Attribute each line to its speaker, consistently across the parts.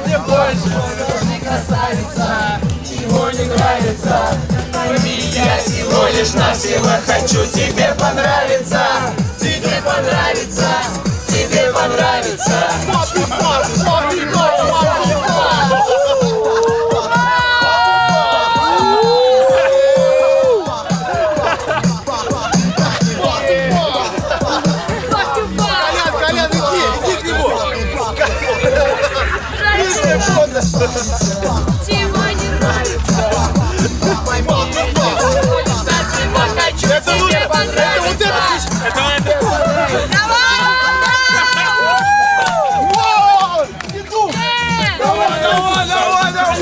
Speaker 1: Мне больше нужны красавица, чего не нравится. Пойми, я всего лишь навсего хочу тебе понравиться. Тебе понравится, тебе понравится.
Speaker 2: Колян, Колян, иди, иди к нему.
Speaker 3: Чего не нравится?
Speaker 1: Хочу
Speaker 2: Это
Speaker 1: тебе
Speaker 2: нужно, это вот это,
Speaker 1: понравиться.
Speaker 2: слышишь?
Speaker 3: Давай!
Speaker 2: Вау! Иду!
Speaker 1: Давай, давай, давай, давай.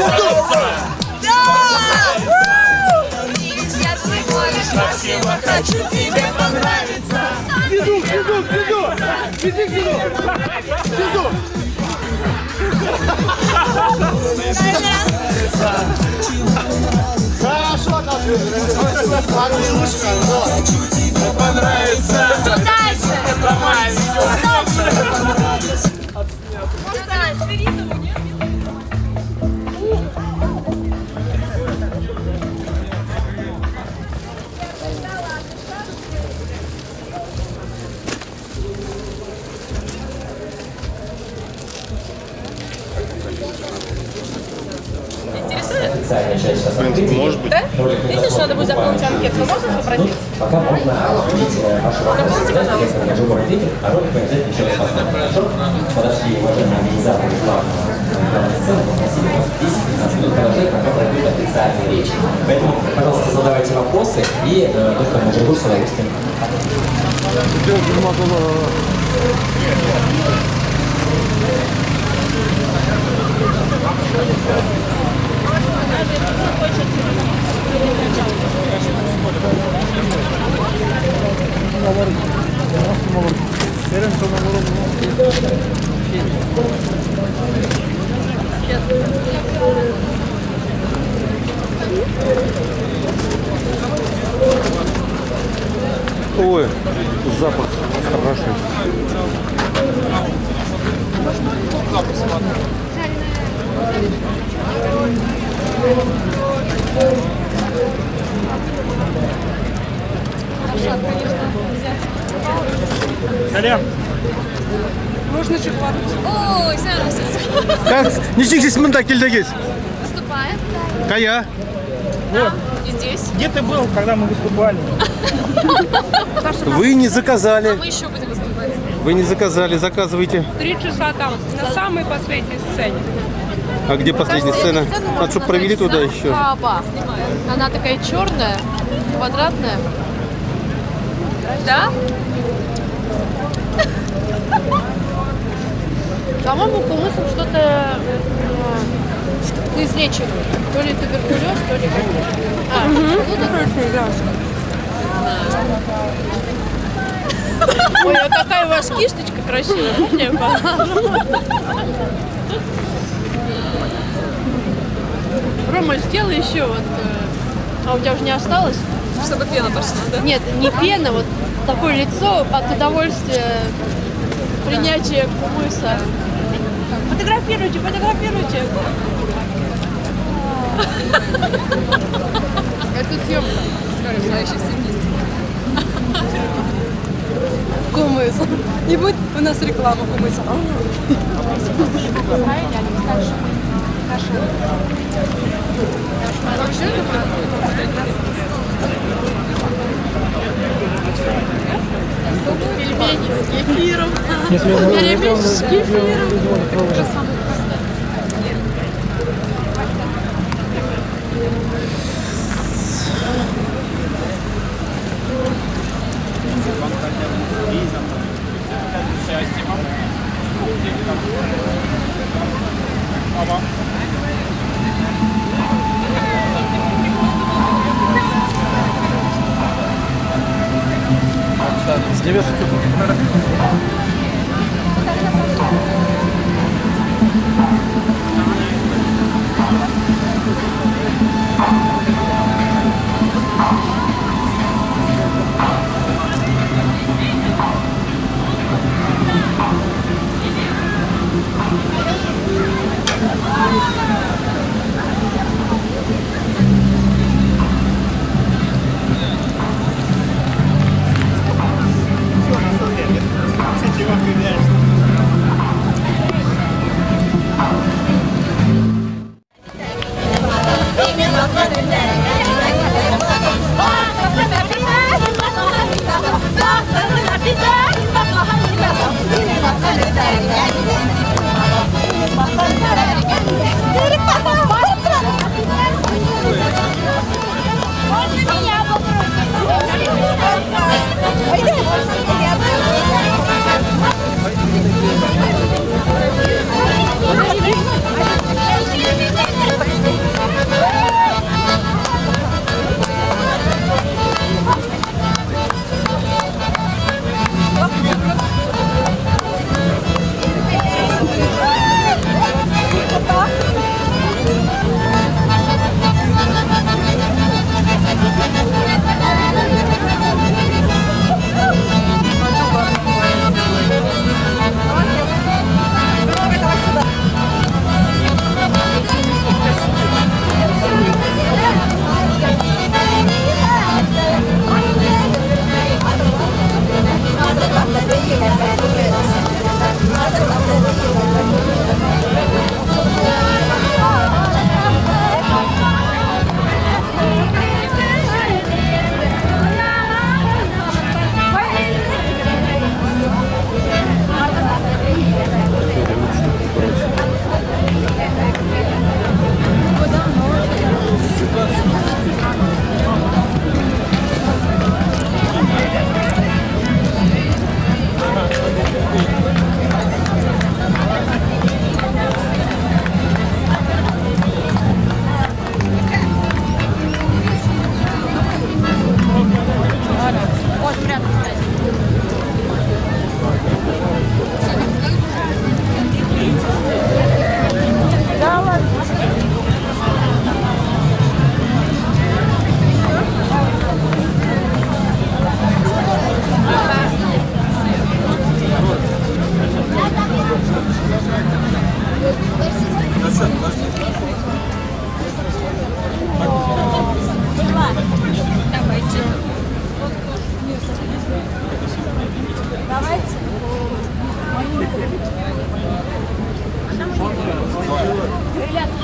Speaker 3: Я всего лишь
Speaker 1: Навсего хочу тебе понравиться.
Speaker 2: Иду, иду, иду! Иди к нему! Иду! Хорошо,
Speaker 1: Понравится.
Speaker 3: дальше! Интересует?
Speaker 4: Официальная часть сейчас
Speaker 5: В принципе, может быть.
Speaker 3: Да? Видишь, надо будет заполнить анкету. Можно попросить?
Speaker 4: Пока можно обсудить ваши вопросы.
Speaker 3: Заполните, пожалуйста.
Speaker 4: Я другой ответит, а ролик мы обязательно еще раз посмотрим. Хорошо? Подошли уважаемые организаторы главной сцены, попросили вас 10-15 минут подождать, пока пройдет официальная речь. Поэтому, пожалуйста, задавайте вопросы, и доктор Мажигур с удовольствием.
Speaker 5: Ой, запах хороший.
Speaker 3: Ой, сейчас.
Speaker 5: Как? Ничек сез монда килдегез?
Speaker 3: Выступаем.
Speaker 5: Кая?
Speaker 3: Там и здесь.
Speaker 6: Где ты был, когда мы выступали?
Speaker 5: Вы не заказали.
Speaker 3: Мы еще будем выступать.
Speaker 5: Вы не заказали, заказывайте.
Speaker 7: 3 часа там, на самой последней сцене.
Speaker 5: А где последняя сцена? Надо, чтобы провели туда еще.
Speaker 8: Кааба. Она такая черная, квадратная.
Speaker 3: Да?
Speaker 8: По-моему, кумысом что-то излечивают. То ли туберкулез, то ли как. А, желудок? Ой, а какая у вас кисточка красивая. Можно я поглажу? Рома, сделай еще вот. А у тебя уже не осталось?
Speaker 3: Чтобы пена пошла, да?
Speaker 8: Нет, не пена, вот такое лицо от удовольствия принятия кумыса. Фотографируйте, фотографируйте. Это съемка.
Speaker 3: Желающие все вместе.
Speaker 8: Кумыс.
Speaker 7: Не будет у нас реклама кумыса.
Speaker 8: Пельмени с кефиром. Пельмени с кефиром.
Speaker 3: Это самое вкусное.
Speaker 5: С небес.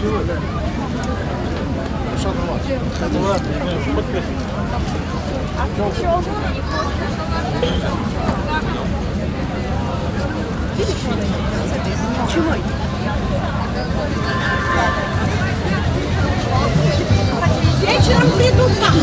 Speaker 8: Чего? Вечером приду к вам.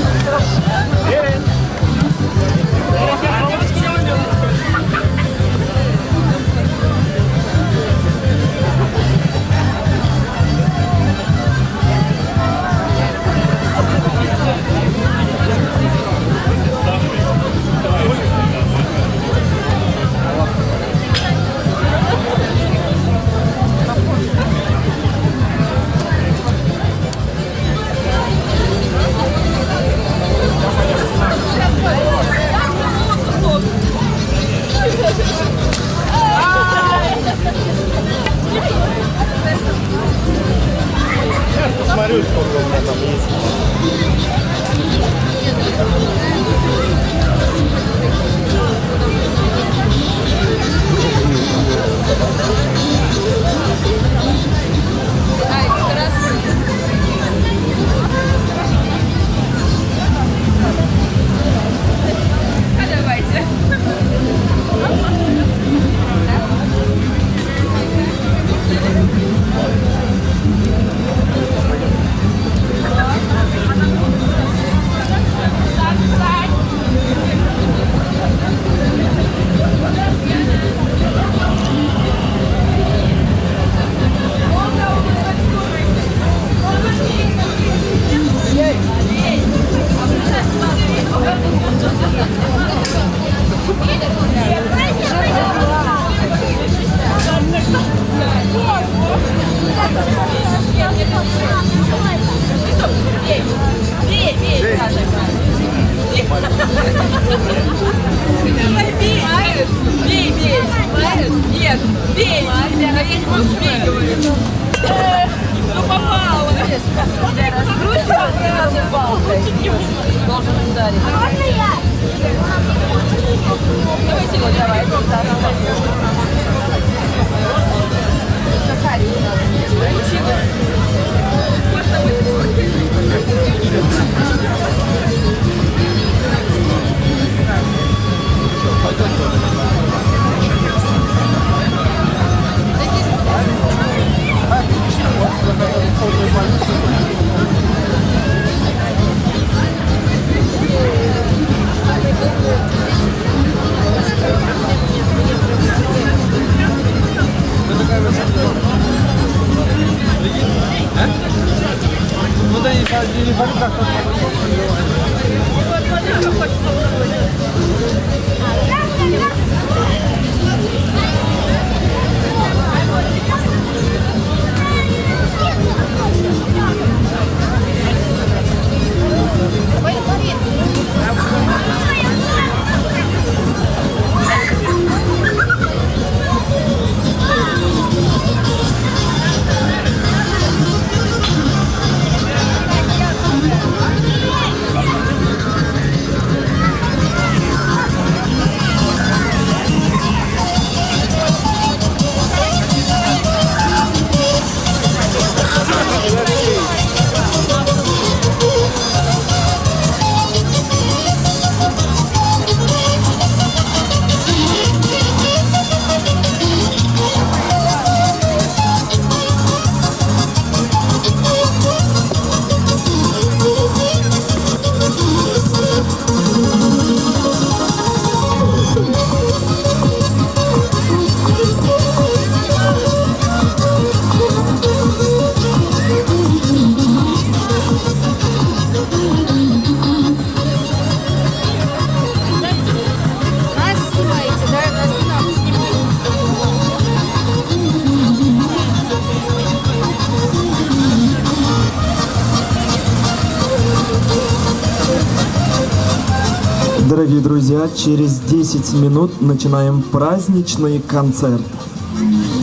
Speaker 2: Сейчас посмотрю, сколько у меня там есть.
Speaker 3: А давайте. Давай, бей! Бей, бей! Нет, бей! А я не могу, бей, говорю. Ну попала! Должен ударить. Давайте, давай. Можно будет?
Speaker 2: Ну да, не как.
Speaker 8: Нас снимаете, да? Нас не надо снимать.
Speaker 9: Дорогие друзья, через 10 минут начинаем праздничный концерт.
Speaker 1: Thank you.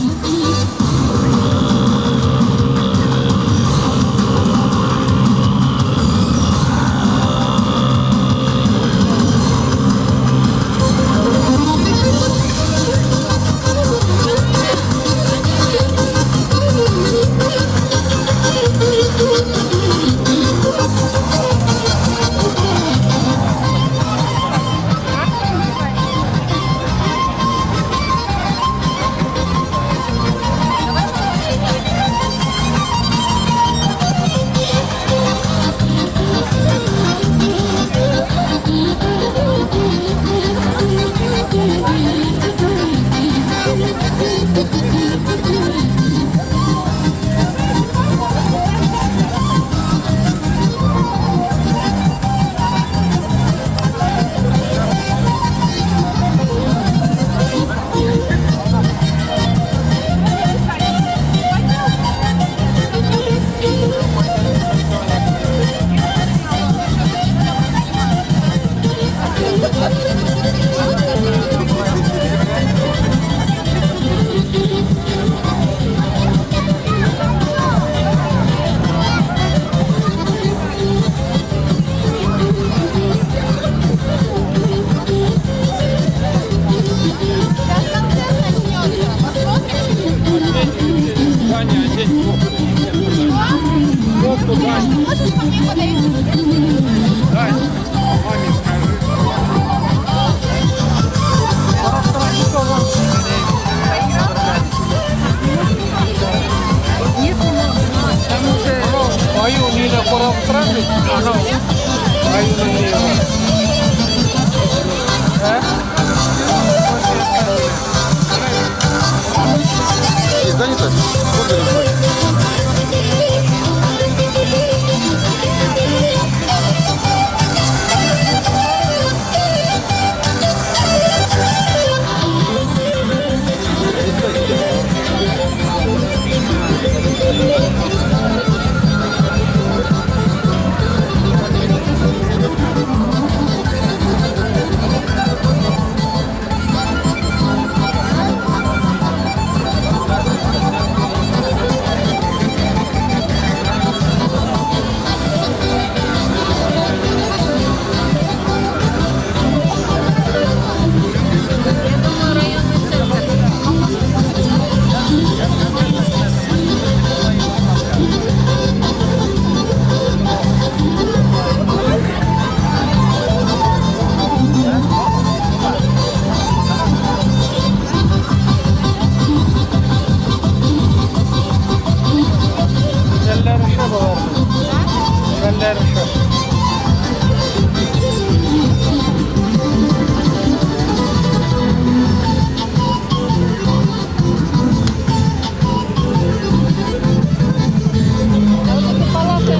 Speaker 8: Можешь ко мне подойти?
Speaker 6: Дай, маме скажи.
Speaker 5: Не занято?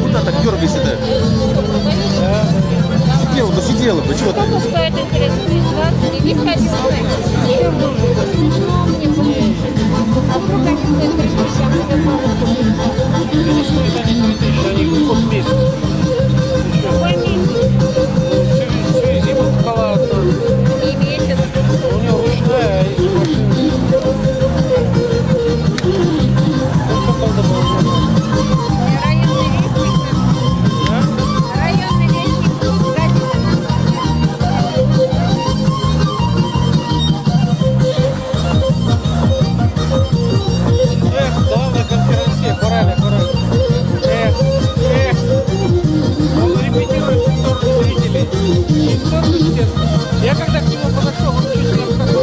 Speaker 5: Куда так дергайся-то? Сидела бы, сидела бы, чего ты?
Speaker 8: Сколько стоит, интересно? 20? Иди сходи. Смешно мне послушать. А вдруг они стоят 3000, а мы
Speaker 6: Не стоят они 3000, они год месяц.
Speaker 8: Какой месяц?
Speaker 6: Всю зиму холодно.
Speaker 8: И месяц.
Speaker 6: У него ручная, а есть машина. Только полдоброго.
Speaker 8: Районный вестник. Районный вестник. Газета нам.
Speaker 6: Эх, главное конференция, корали, корали. Эх, эх. Он репетирует в сторону зрителей. Не в сторону стен. Я когда к нему подошел, он чуть не обходил.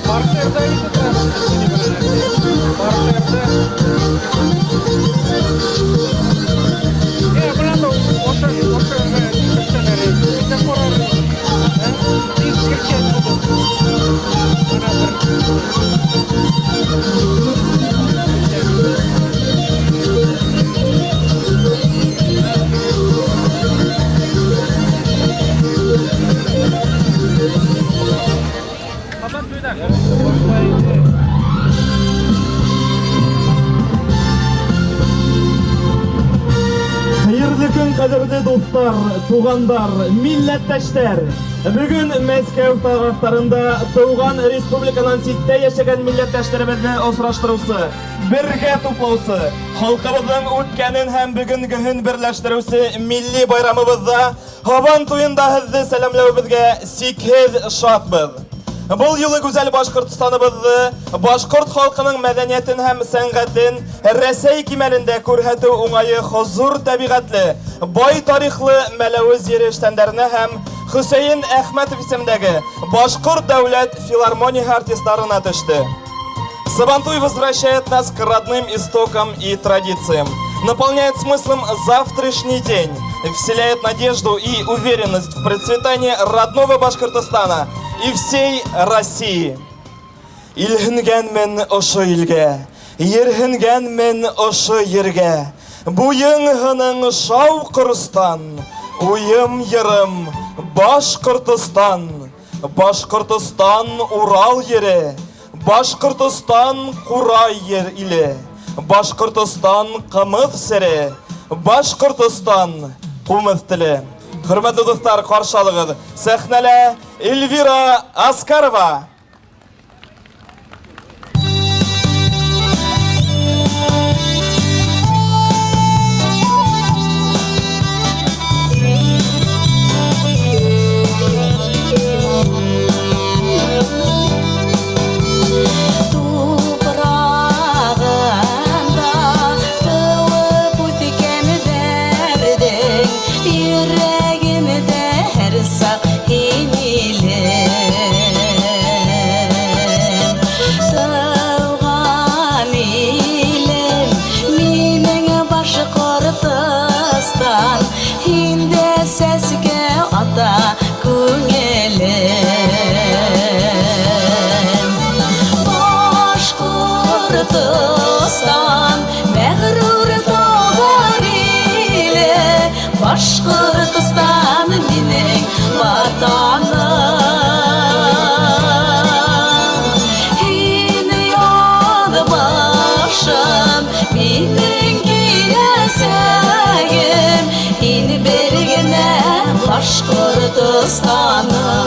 Speaker 6: Партер, да, и это партер, да.
Speaker 9: Хәерле көн, кадерле дуслар, тугандар, милләттәшләр. Бүген Мәскәү тарафтарында туган республикадан читтә яшәгән милләттәшләребезне очраштыручы, бергә туплаучы, халкыбызның үткәнен һәм бүгенгеһен берләштерүче милли байрамыбызда Һабан туенда һеҙҙе сәләмләүебеҙгә сикһеҙ шатбыҙ. Был юлы гүзәл Башҡортостаныбыҙҙы, башҡорт халҡының мәҙәниәтен һәм сәнғәтен Рәсәй кимәлендә күрһәтеү уңайы хозур тәбиғәтле, бай тарихлы Мәләүез ере эшсәндәренә һәм Хөсәйен Әхмәтов исемендәге Башҡорт дәүләт филармонияһы артистларына төштө. Сабантуй возвращает нас к родным истокам и традициям, наполняет смыслом завтрашний день, вселяет надежду и уверенность в процветание родного Башкортостана и всей России. Илһенгәнмен ошо илгә, ерһенгәнмен ошо ергә. Буйың һының шау ҡоростан, уйым йырым Башҡортостан. Башҡортостан Урал ере, Башҡортостан Ҡурай ер иле, Башҡортостан ҡымыҙ сере, Башҡортостан ҡумыҙ теле. Хөрмәтле дуҫтар, ҡаршы алығыҙ. Сәхнәлә Эльвира Аскарова.
Speaker 8: Башкортостаным.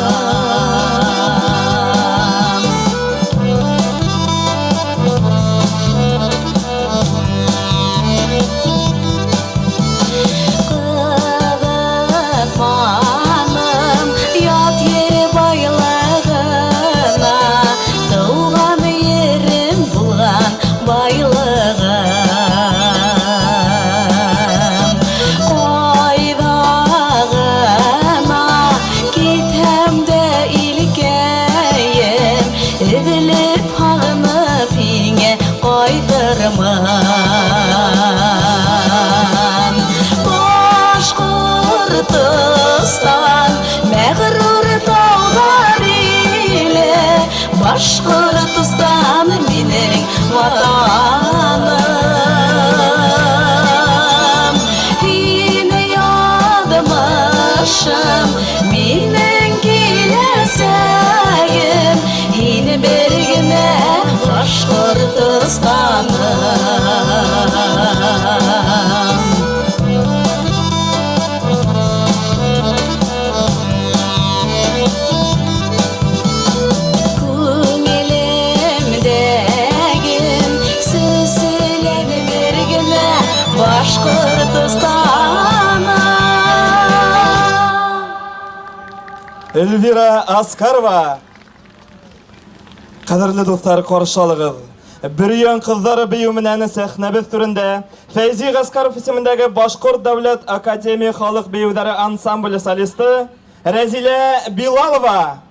Speaker 8: Кызыкманым ят ер байлыгына, Туган ерем булган байлыгым. Кайда гына китһәм дә илкәем, Эҙләп һағынып һиңә ҡайтырмын. Башҡортостан, мәғрур тауҙар иле, Башҡортостан минең ватаным. Һин яҙмышым, минең киләсәгем, Һин бер генә Башҡортостаным. Күңелемдәгем сүзләр бер генә Башҡортостаным.
Speaker 9: Эльвира Аскарова. Кадерле дуслар, каршы алыгыз. Бөрйән кызлары бию менән сәхнәбез түрендә Фәйзи Гаскаров исемендәге Башкорт дәүләт академия халык биюләре ансамбле солисты Рәзилә Билалова.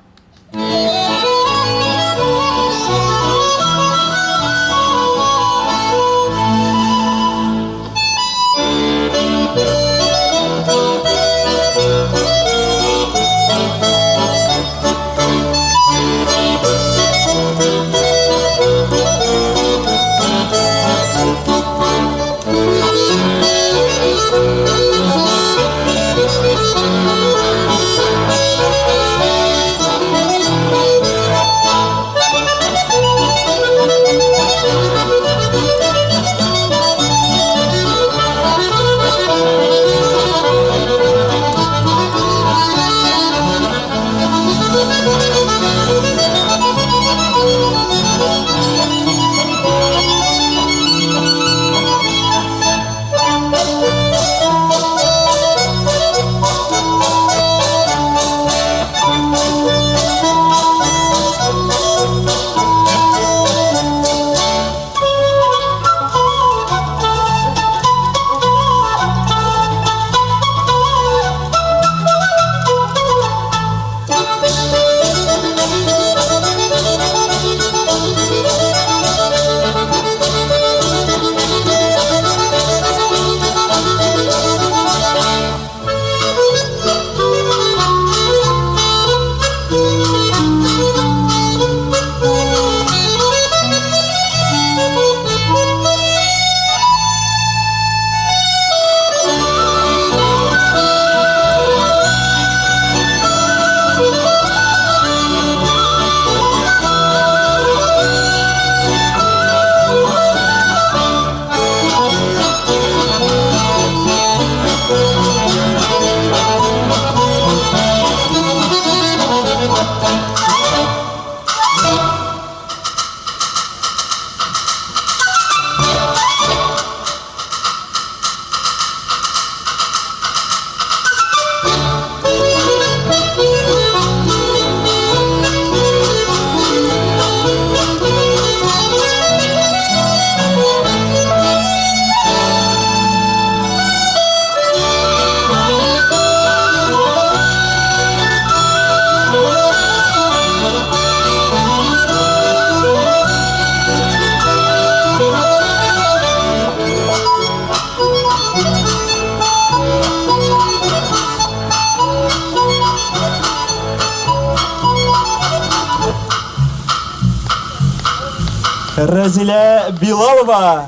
Speaker 9: Рәзилә Билалова.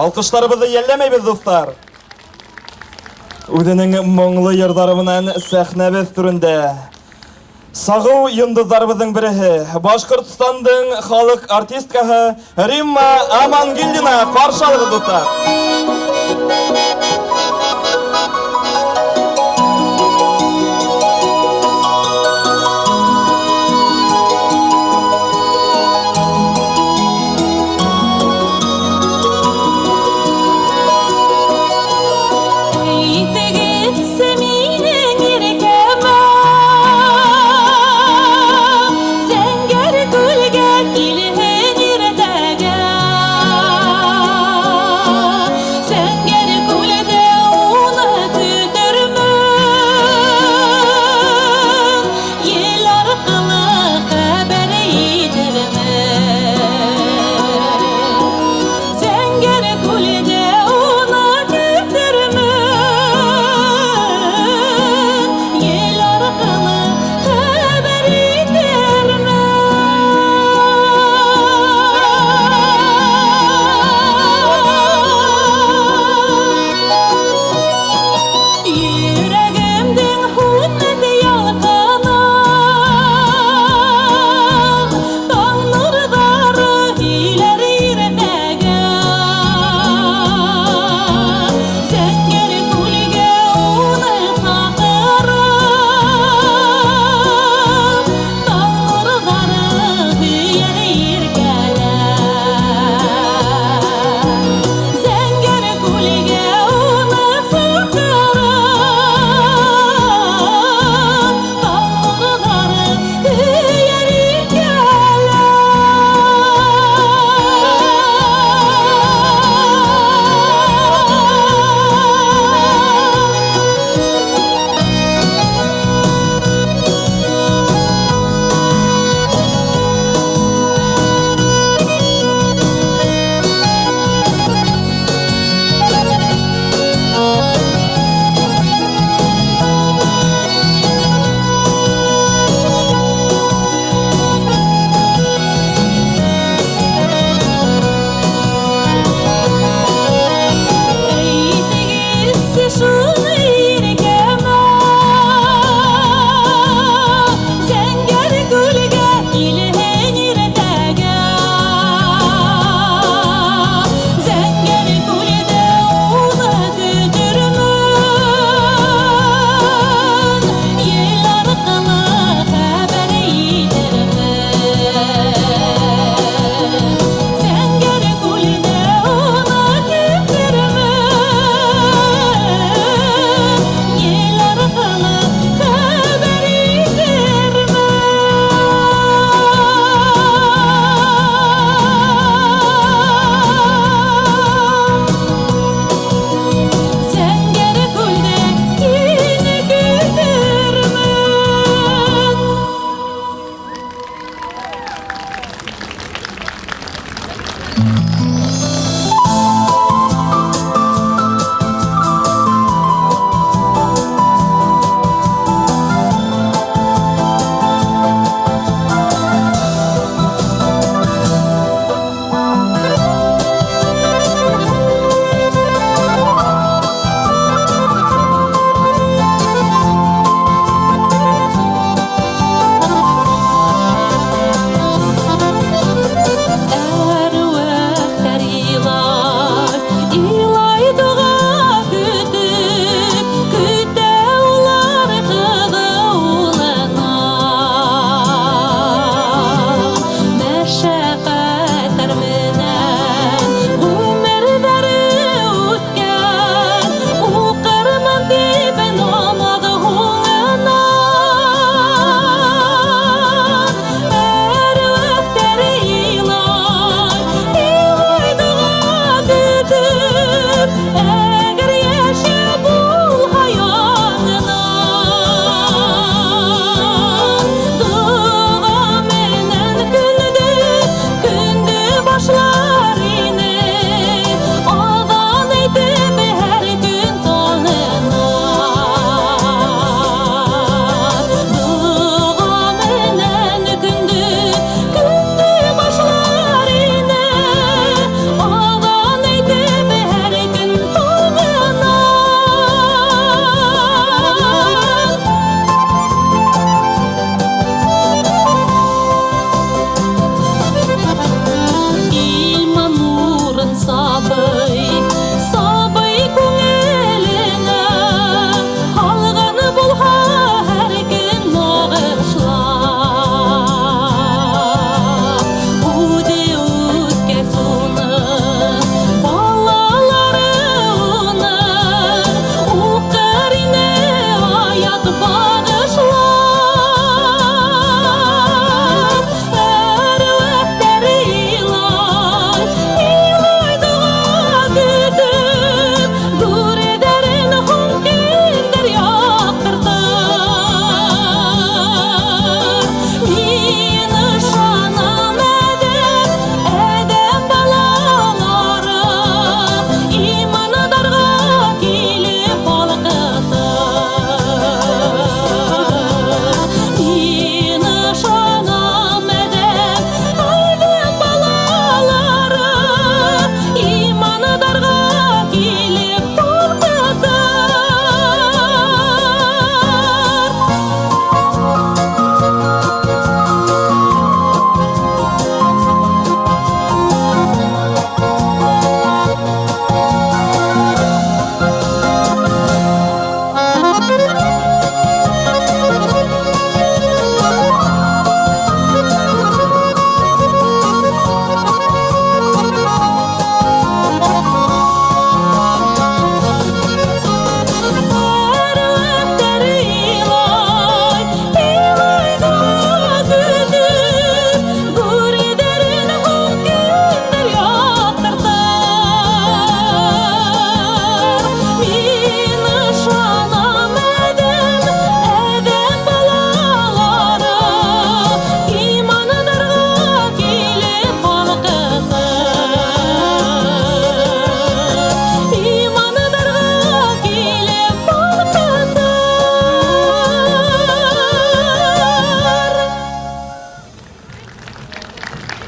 Speaker 9: Алкышларыбызны йәлләмәйбез, дуслар. Үзенең моңлы йырлары белән сәхнәбез түрендә. Сагыу йолдызларыбызның береһе, Башкортстанның халык артисткаһы Римма Амангилдина. Каршы алыгыз, дуслар.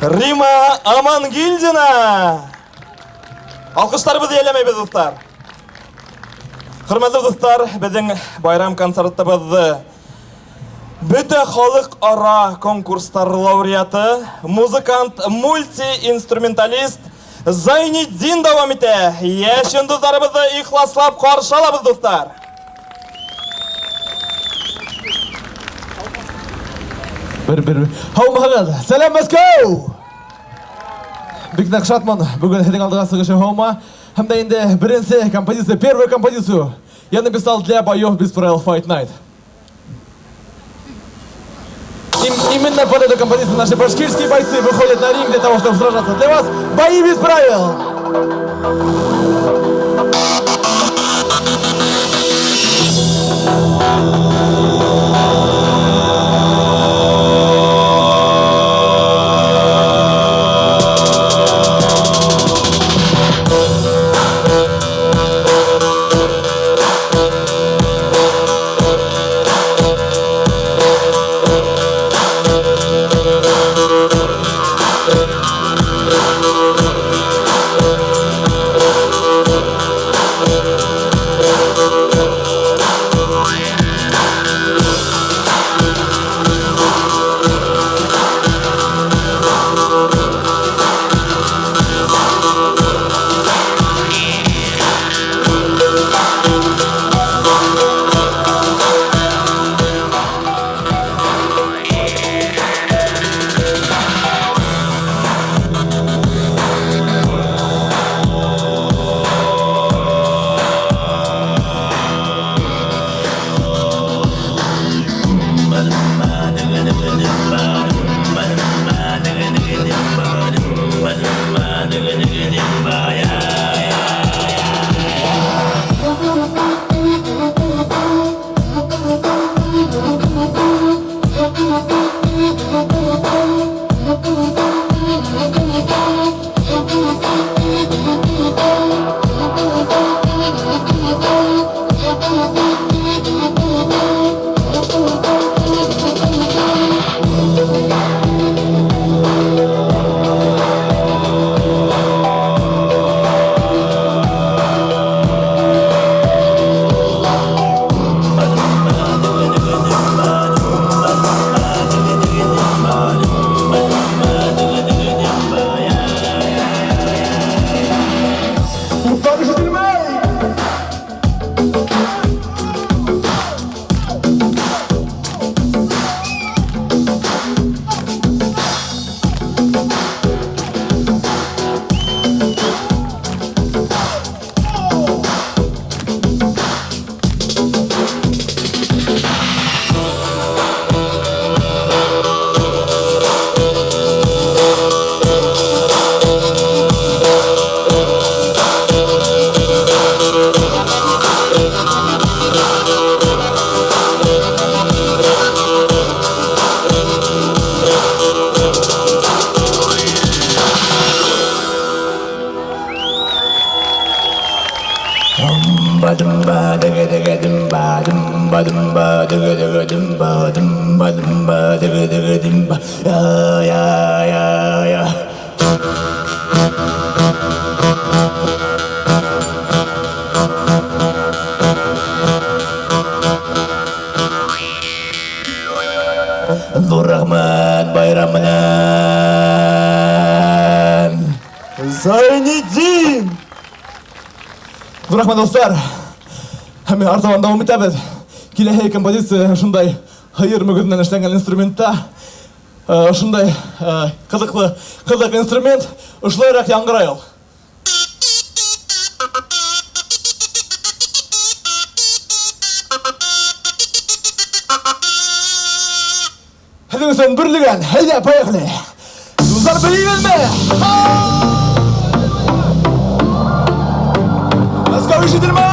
Speaker 9: Рима Амангилдина! Алкышларыбызны ияләмәйбез, дуслар. Хөрмәтле дуслар, безнең байрам концертыбызны бөтә халыкара конкурслар лауреаты, музыкант, мультиинструменталист Зайнетдин дәвам итә. Яшь йолдызларыбызны ихласлап каршы алабыз, дуслар.
Speaker 2: Бер бер. Һаумыһыгыз. Сәлам Мәскәү! Бик нык шатмын бүген һезнең алдыга чыгыш ясавыма. Һәм дә инде беренче композиция, первую композицию я написал для боев без правил Fight Night. Именно под эту композицию наши башкирские бойцы выходят на ринг для того, чтобы сражаться для вас. Бои без правил!
Speaker 10: Зур рәхмәт байрам белән!
Speaker 9: Зайнетдин!
Speaker 2: Зур рәхмәт, дуслар. Һәм артабан дәвам итәбез. Киләһе композиция шундай һыер мөгезеннән эшләнгән инструментта. Шундай кызыклы, кызык инструмент. Ошылайрак яңгырай ул. Һезнең өчен берлеген. Әйдә, поехали. Дуслар, белибезме? Мәскәү ишетелмә?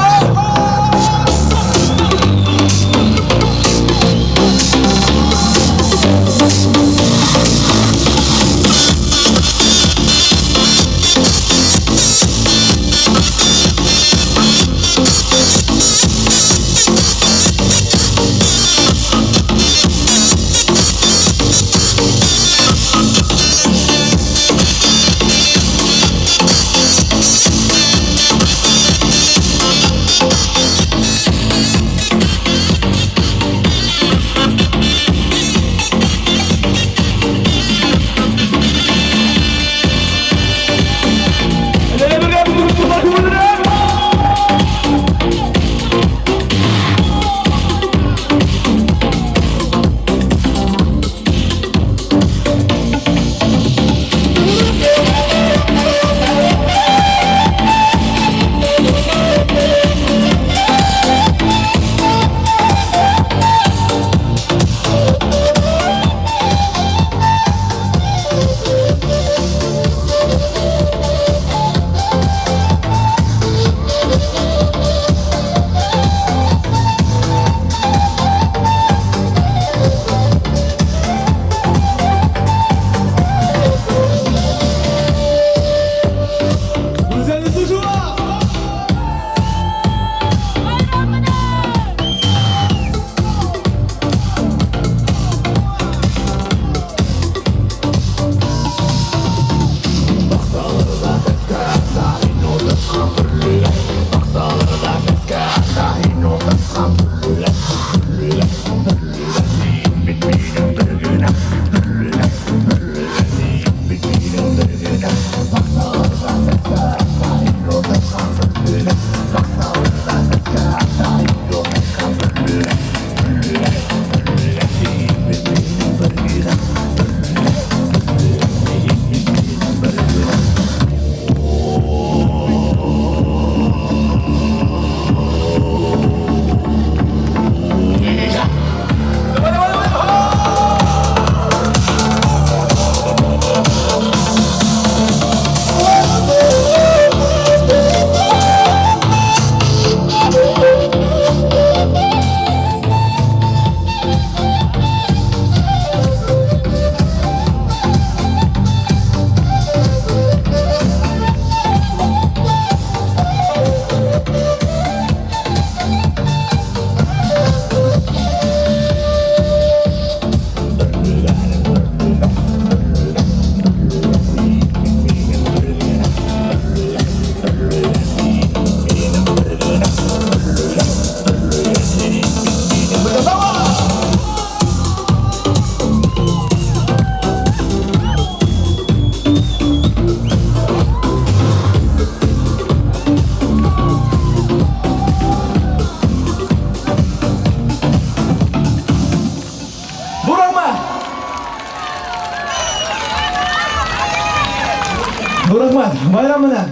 Speaker 2: Зур рәхмәт! Байрам белән!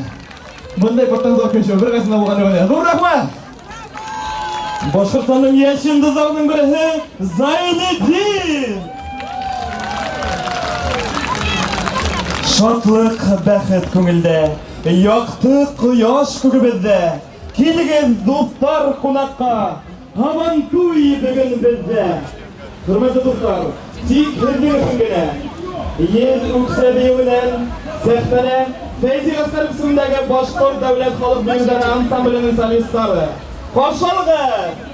Speaker 2: Мондай потенциал көче бер кайсында булган юк әле. Зур рәхмәт!
Speaker 9: Башкортстанның яшь йолдызларының берсе Зайнетдин! Шатлык, бәхет күңелдә, якты кояш күгебездә. Килегез, дуслар, кунакка, Һабантуй бүген бездә. Хөрмәтле дуслар, тик һезнең өчен генә. Ел үксә биюеннән сәхнәдә Фәйзи Гаскәров исемендәге Башкорт дәүләт халык биюләре ансамбленең солистлары. Каршы алыгыз!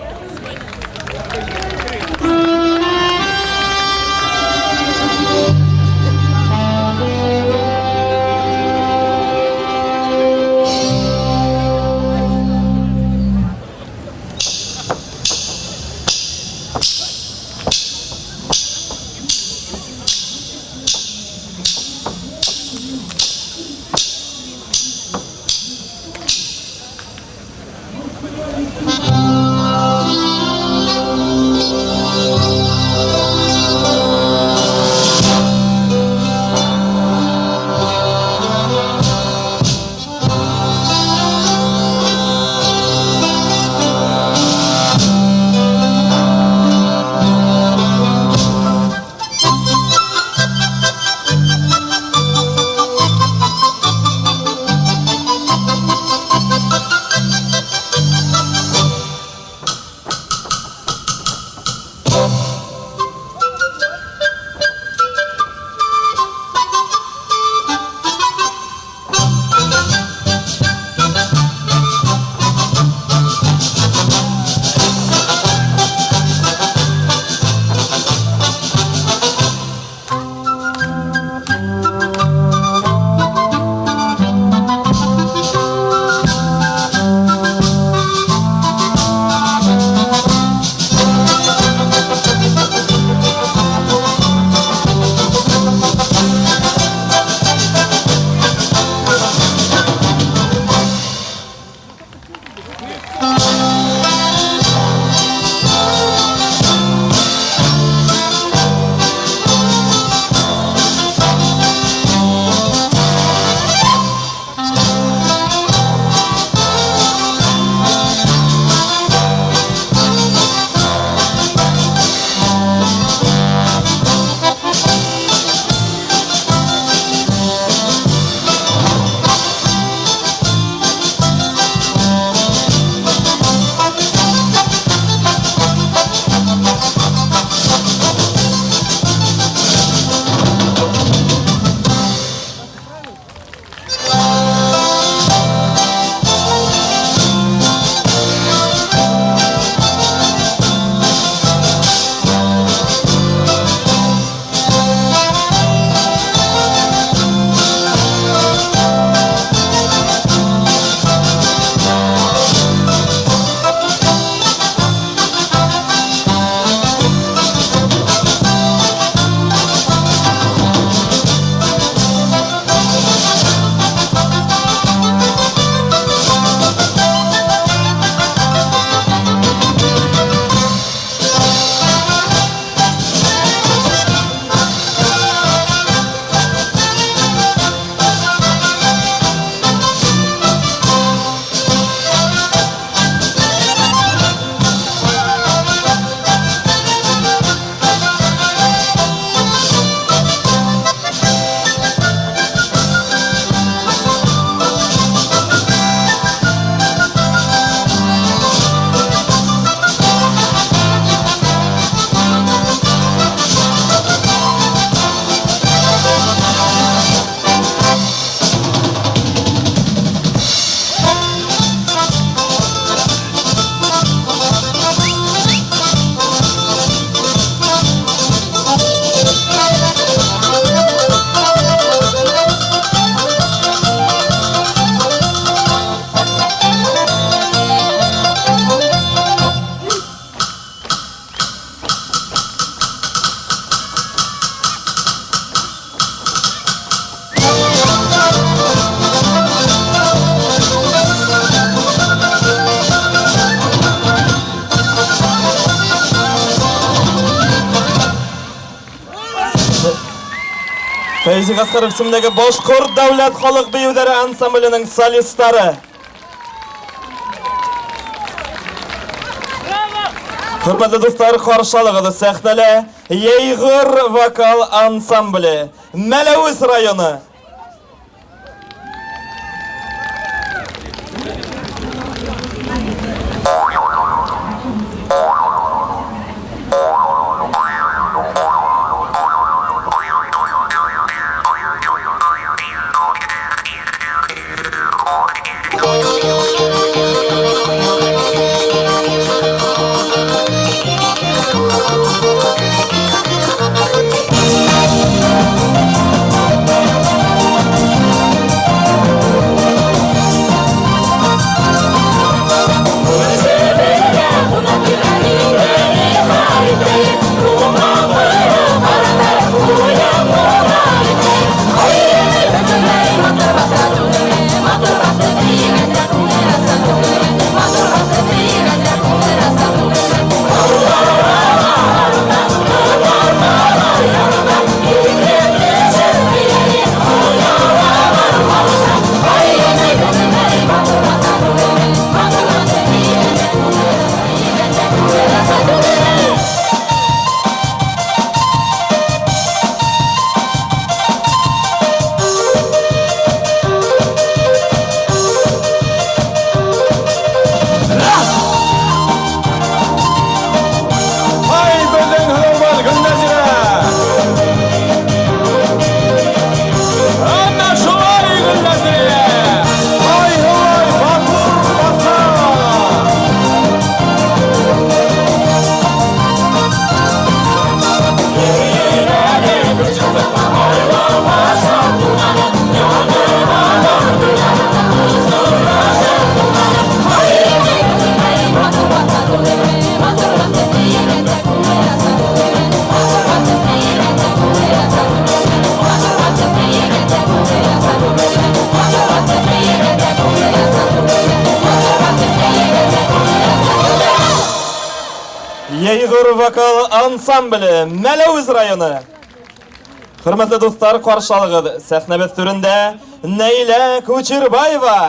Speaker 9: Фәйзи Гаскаров исемендәге Башкорт дәүләт халык биюләре ансамбленең солистлары. Хөрмәтле дуслар, каршы алыгыз сәхнәдә Ейгыр вокал ансамбле, Мәләвез районы.
Speaker 2: Ай, безнең һылубыз Гөлнәзирә! Әнә шулай Гөлнәзирә! Ай, һылай, матур баса!
Speaker 9: Ейгыр вокал ансамбле, Мәләвез районы. Хөрмәтле дуслар, каршы алыгыз. Сәхнәбез түрендә Нәйлә Кучербаева.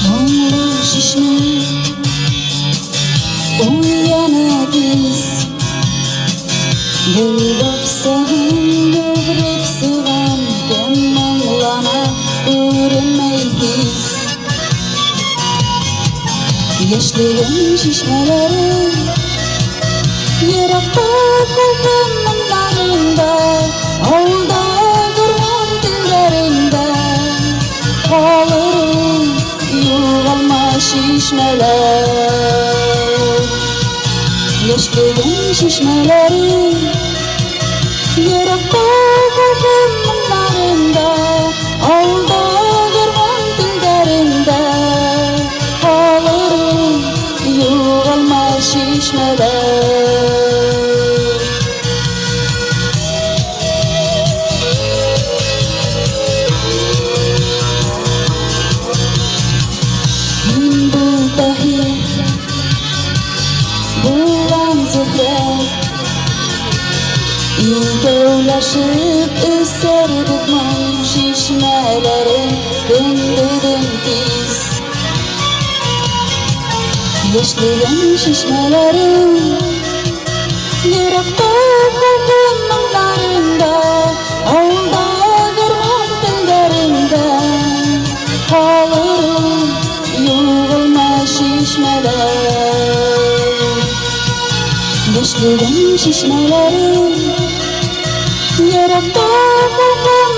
Speaker 11: Моңлы чишмә уяна тиз, Гөл баксаң йөгереп сыгам, Кем моңлана күренмәй тиз. Яшьлегем чишмәләре Еракта калган моңнарында, Авылда гармун телләрендә Калыр ул югалма чишмәләр. Яшьлегем чишмәләре Еракта калган моңнарында, Авылда гармун телләрендә Калыр ул югалма чишмәләр. Мин бул Таһир, булам Зөһрә, Икәүләшеп эсәрбез моң чишмәләрен көндезен тиз. Яшьлегем чишмәләре Еракта калган моңнарында, Авылда гармун телләрендә Калыр ул югалма чишмәләр. Яшьлегем чишмәләре Еракта калган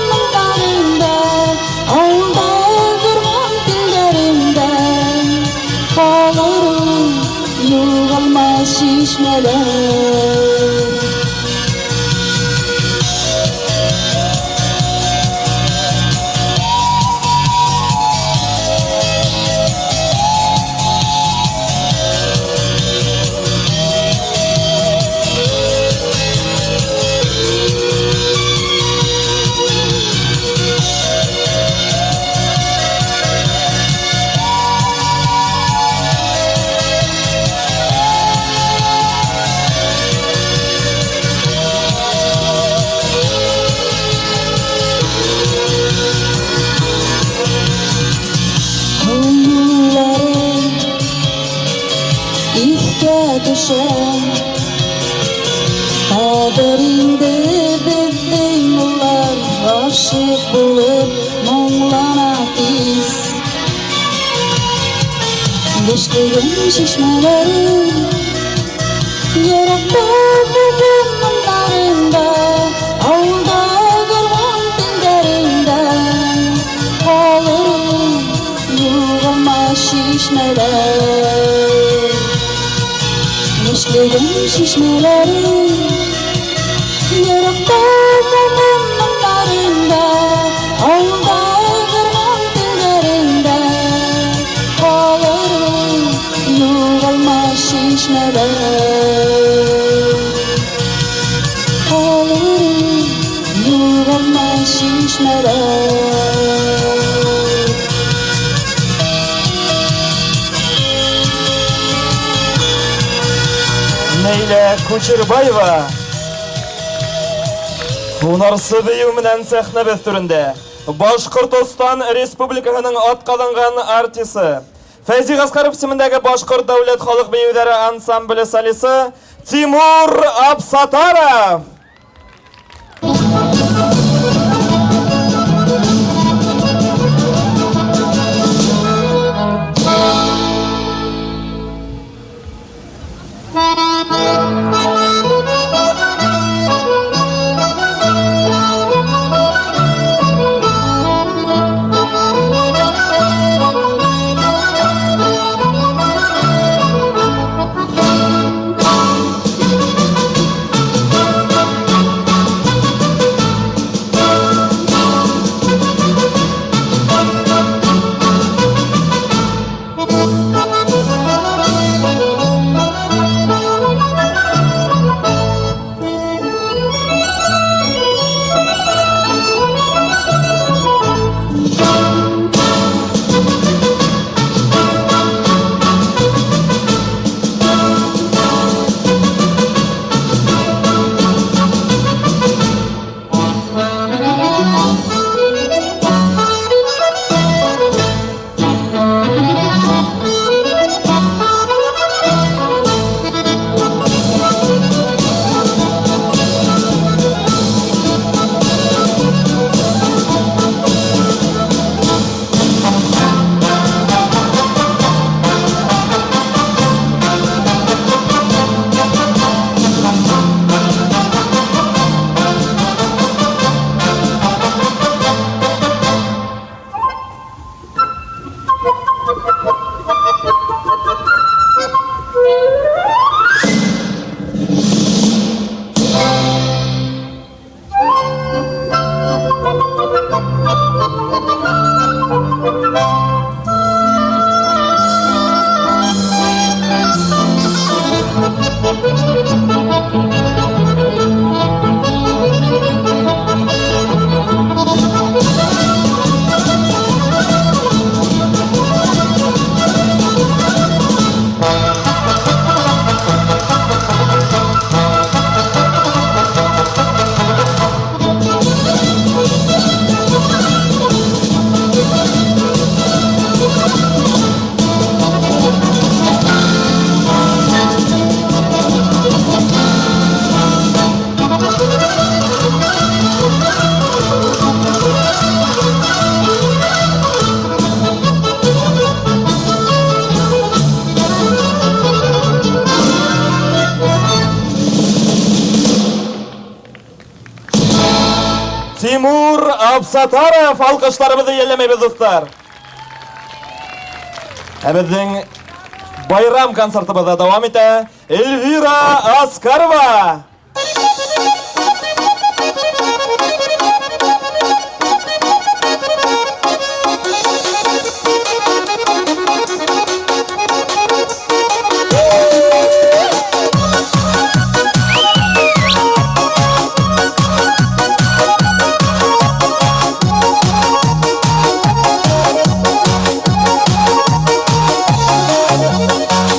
Speaker 11: Яшьлегем чишмәләре. Еракта булган моңнарында, авылда гармун телләрендә калыр ул югалмас чишмәләр. Яшьлегем чишмәләре. Еракта булган моңнарында, авылда гармун телләрендә калыр ул югалмас чишмәләр. Калыр ул югалмас чишмәләр.
Speaker 9: Нәйлә Кучербаева. Һунарсы бию менән сәхнәбез түрендә Башкортостан Республикаһының атказанган артисы, Фәйзи Гаскаров исемендәге Башкорт дәүләт халык биюләре ансамбле солисы Тимур Абсатаров. Тимур Абсатаров, алкышларыбызны җәлләмәйбез, дуслар. Ә безнең байрам концертыбыз да дәвам итә. Эльвира Аскарова.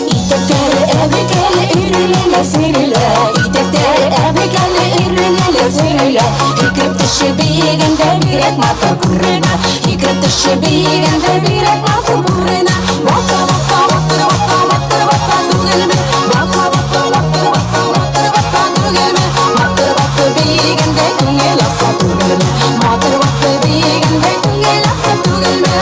Speaker 11: Итәкләре әбекәле өйрәлә сөрелә, итәкләре әбекәле өйрәлә сөрелә. Һикереп төшеп биегәндә бигрәк матур күренә. Һикереп төшеп биегәндә бигрәк матур күренә. Бака, бака, батыр, бака, батыр, бака түгелме? Бака, бака, батыр, бака, батыр, бака түгелме? Батыр, батыр биегәндә күңел аса түгелме? Батыр, батыр биегәндә күңел аса түгелме?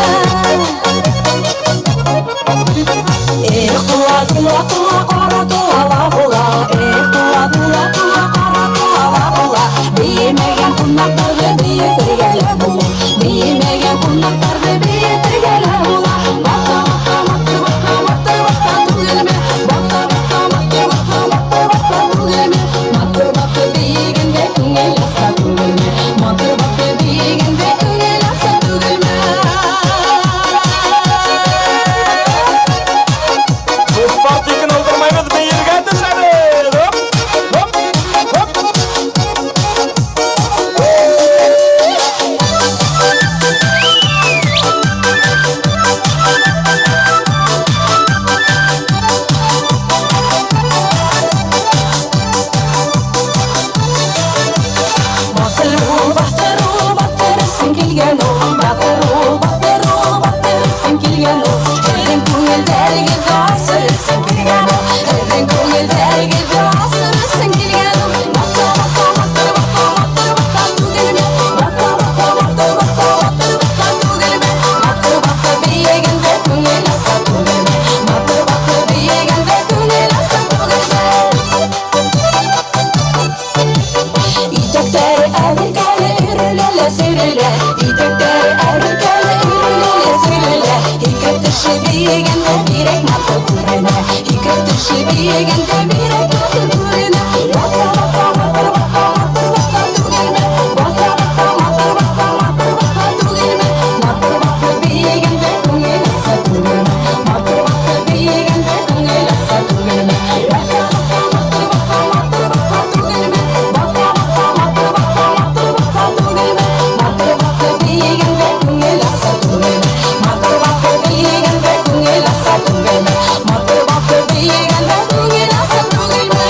Speaker 11: биегәндә бигрәк матур күренә. Бака, бака, матур бака, матур бака түгелме? Бака, бака, матур бака, матур бака түгелме? Матур бака биегәндә күңел аса түгелме? Матур бака биегәндә күңел аса түгелме? Бака, бака, матур бака, матур бака түгелме? Бака, бака, матур бака, матур бака түгелме? Матур бака биегәндә күңел аса түгелме? Матур бака биегәндә күңел аса түгелме? Матур бака биегәндә күңел аса түгелме?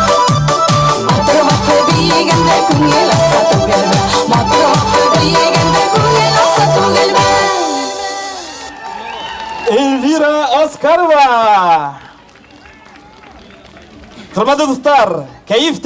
Speaker 11: Матур бака биегәндә күңел аса түгелме? Матур бака биегәндә күңел аса түгелме?
Speaker 9: Эльвира Оскарова! Хөрмәтле дуслар, кәеф